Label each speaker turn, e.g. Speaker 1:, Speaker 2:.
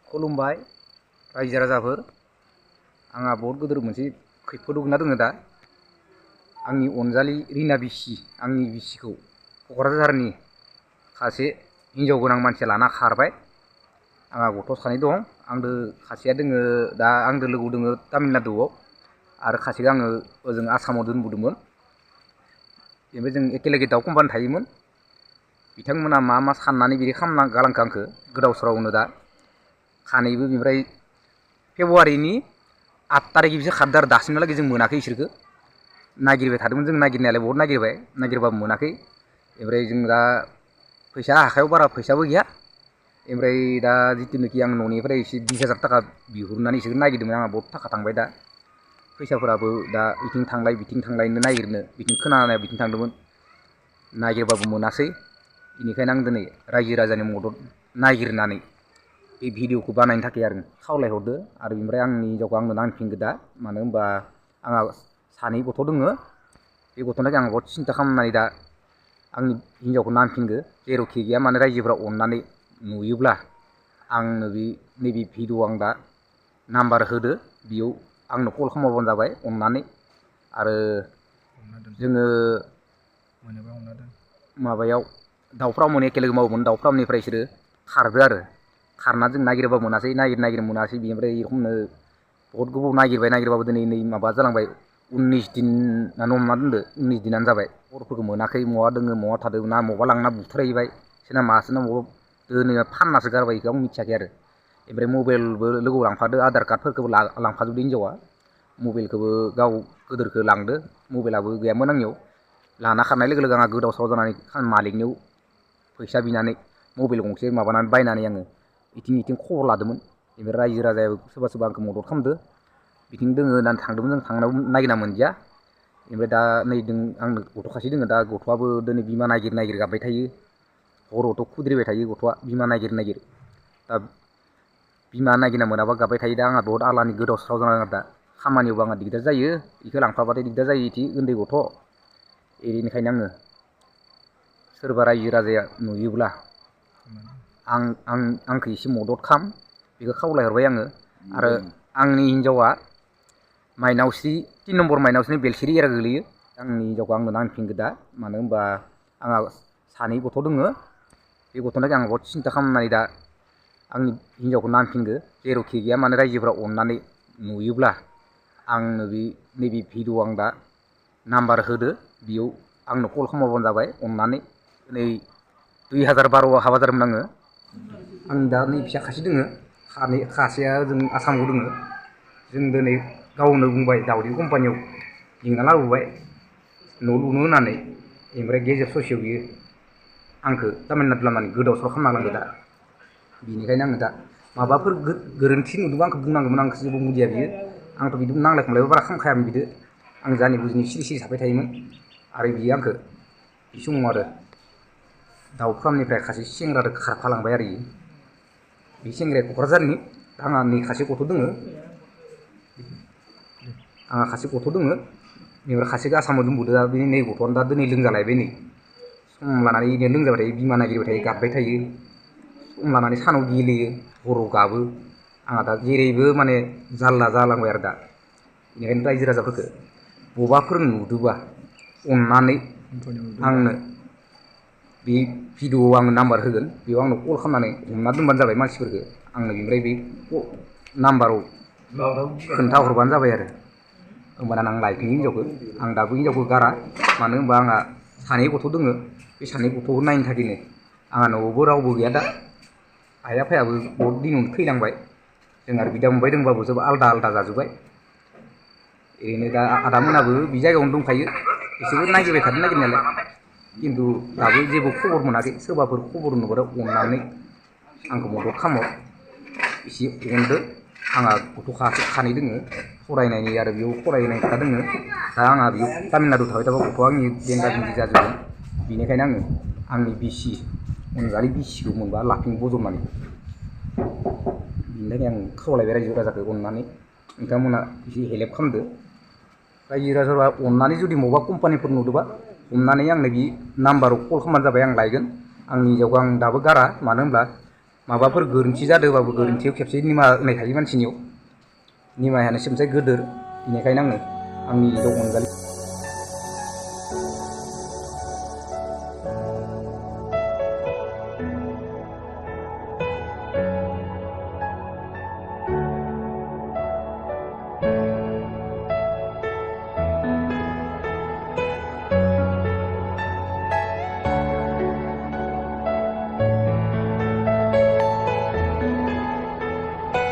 Speaker 1: खुलुमबाय रायजो राजाफोर आंहा बहुत गोदोर मोनसे खैफोद गोना दङ दा आंनि अनजालि रिना बिसि आंनि बिसिखौ क'क्राझारनि सासे हिनजाव गोनां मानसिया लाना खारबाय आंहा गथ' सानै दं आंदो सासेया दोङो दा आंदो लोगोआव दोङो तामिलनाडुआव आरो सासेखौ आङो ओजों आसामाव दोनबोदोंमोन बेनिफ्राय जों एखेलगे दाउ कम्पानि थायोमोन बिथांमोना मा साननानै बिदि खालामना गालांखो आंखो गोदाव सोरावनो दा खानैबो बेनिफ्राय फेब्रुवारिनि 8 तारिखनिफ्रायसो खारदो आरो दासिमहालागै जों मोनाखै इसोरखो नागिरबाय थादोंमोन जों नागिरनायालाय बहुत नागिरबाबो मोनाखै ओमफ्राय जों दा फैसा आखायाव बारा फैसाबो गैया ओमफ्राय दा जितुनोखि आं न'निफ्राय एसे 20,000 थाखा बिहरनानै इसोरखो नागिरदोंमोन आंहा बहुत थाखा थांबाय दा फैसाफोराबो दा बिथिं थांलाय बिथिं थांलायनो नागिरनो बिथिं खोनानाया बिथिं थांदोंमोन नागिरबाबो मोनासै बेनिखायनो आं दिनै रायजो राजानि मदद नागिरनानै बे भिडिअखौ बानायनो थाखाय आरो खावलायहरदो आरो बेनिफ्राय आंनि हिनजावखौ आंनो नांफिनगो दा मानो होनबा आंहा सानै गथ' दङ बे गथ'नि थाखाय आं बहुत सिन्था खालामनानै दा आंनि हिनजावखौ नांफिनगो जेरावखि गैया माने रायजोफ्रा अननानै नुयोब्ला आंनो नैबे भिडिअ आं दा नाम्बार होदो बेयाव आंनो कल खालामबानो जाबाय अननानै आरो जोङो माबायाव दाउ फार्मावनो एखेलगे मावोमोन दाउ फार्मनिफ्राय बिसोरो खारदो आरो खारना जों नागिरबाबो मोनासै नागिर मोनासै बेनिफ्राय एरखमनो बहुत गोबाव नागिरबाबो दिनै नै माबा जालांबाय 19 दिनानो हमना दोनदो 19 दिनानो जाबाय खबरफोरखौ मोनाखै महा दोङो महा थादों ना मबा लांना बुथारहैबाय सोरना मासोना मबा दोनैना फाननासो गारबाय बेखौ आं मिथियाखै आरो ओमफ्राय मबाइलबो लोगोआव लांफादो आधार कार्डफोरखौबो लांफाजोबदो हिनजावा मबाइलखौबो गाव गोदोरखौ लांदो मबाइलाबो गैयामोन आंनियाव लाना खारनाय लोगो लोगो आंहा गोदाव सोराव जानानै मालिकनियाव फैसा बिनानै मबाइल गंसे माबानानै बायनानै आङो इथिं खबर लादोंमोन ओमफ्राय रायजो राजायाबो सोरबा आंखौ मदद खालामदो बिथिं दोङो होननानै थांदोंमोन जों थांनायाव नागिरना मोनदिया ओमफ्राय दा नै आंनो गथ' खासे दोङो दा गथ'आबो दिनै बिमा नागिर गाबबाय थायो हरावथ' खुद्रिबाय थायो गथ'आ बिमा नागिर दा बिमा नागिरना मोनाबा गाबबाय थायो दा आंहा बहुत आलानि गोदाव सोराव जाना दा खामानियावबो आंहा दिगदार जायो बेखौ लांफाबाथाय दिगदार जायो इदि उन्दै गथ' बेनिखायनो आङो सोरबा रायजो राजाया नुयोब्ला आंखौ एसे मदद खालाम बेखौ खावलायहरबाय आङो आरो आंनि हिनजावा माइनावस्रि 3 नम्बर माइनावस्रिनि बेलसिरि एरिया गोलैयो आंनि हिनजावखौ आंनो नांफिनगो दा मानो होनबा आंहा सानै गथ' दङ बे गथ'नि थाखाय आं बहुत सिन्था खालामनानै दा आंनि हिनजावखौ नांफिनगो जेरावखि गैया माने रायजोफ्रा अननानै नुयोब्ला आंनो नैबे भिडिअ आं दा नाम्बार होदो बेयाव आंनो कल खालामबानो जाबाय अननानै नै 2012 हाबा जादोंमोन आं दा नै फिसा खासे दोङो खासेया जों आसामाव दोङो जों दिनै गावनो बुंबाय दावदै कम्पानियाव लिंना लाबोबाय न' लुनो होननानै ओमफ्राय गेजेर ससेयाव बियो आंखौ तामिलनाडु लांनानै गोदाव सोराव खालामना लांदो दा बेनिखायनो आङो दा माबाफोर गोरोन्थि नुदोंबा आंखौ बुंनांगौमोन आंखौ जेबो बुंदिया बियो आंथ' बिदि नांलाय खमलायबो बारा खालामखायामोन बिदो आं जानि बुजिनि सिरि थाबाय थायोमोन आरो बियो आंखौ बे समाव आरो दाउ फार्मनिफ्राय सासे सेंग्राजों खारफालांबाय आरो बे सेंग्राया क'क्राझारनि आंहा नै सासे गथ' दोङो बेनिफ्राय सासेखौ आसामाव दोनबोदो दा बे नै गथ'आनो दा दिनै लोमजालायबाय नै सम लानानै बिदिनो लोमजाबाय थायो बिमा नागिरबाय थायो गाबबाय थायो सम लानानै सानाव गेलेयो हराव गाबो आंहा दा जेरैबो माने जारला जालांबाय आरो दा बेनिखायनो रायजो राजाफोरखौ बबाफोर नुदोंबा अननानै आंनो बे भिडिअआव आङो नाम्बार होगोन बेयाव आंनो कल खालामनानै हमना दोनबानो जाबाय मानसिफोरखौ आंनो बेनिफ्राय बे नाम्बाराव खोन्थाहरबानो जाबाय आरो होमबाना आं लायफिनगोन हिनजावखौ आं दाबो हिनजावखौ गारा मानो होनबा आंहा सानै गथ' दोङो बे सानै गथ'खौ नायनो थाखायनो आंहा न'आवबो रावबो गैया दा आइ आफायाबो बहुत दिनावनो थैलांबाय जों आरो बिदा फंबाय दंबाबो जोबोद आलादा जाजोब्बाय ओरैनो दा आदामोनाबो बे जायगायावनो दंखायो बिसोरबो नागिरबाय थादों नागिरनायालाय खिन्थु दाबो जेबो खबर मोनाखै सोरबाफोर खबर नुबाथाय अननानै आंखौ मदद खालामहर एसे अनदो आंहा गथ' खानै दोङो फरायनायनि आरो बेयाव फरायनाय खोथा दोङो दा आंहा बेयाव तामिलनाडु थाबाय थाबा गथ'आ आंनि बेंगा बेंगि जाजोबगोन बेनिखायनो आङो आंनि बिसि अनजालि बिसिखौ मोनबा लाफिन बजबनानै बेनि थाखाय आं खावलायबाय रायजो राजाखौ अननानै नोंथांमोना एसे हेल्प खालामदो रायजो राजाफ्रा अननानै जुदि बबेबा कम्पानिफोर नुदोंबा हमनानै आंनो बे नाम्बाराव कल खालामबानो जाबाय आं लायगोन आंनि हिनजावखौ आं दाबो गारा मानो होनब्ला माबाफोर गोरोन्थि जादोंबाबो गोरोन्थियाव खेबसे निमाहा होनाय थायो मानसिनियाव निमाहायानो सबसे गोदोर बेनिखायनो आङो आंनि हिनजाव अनजालि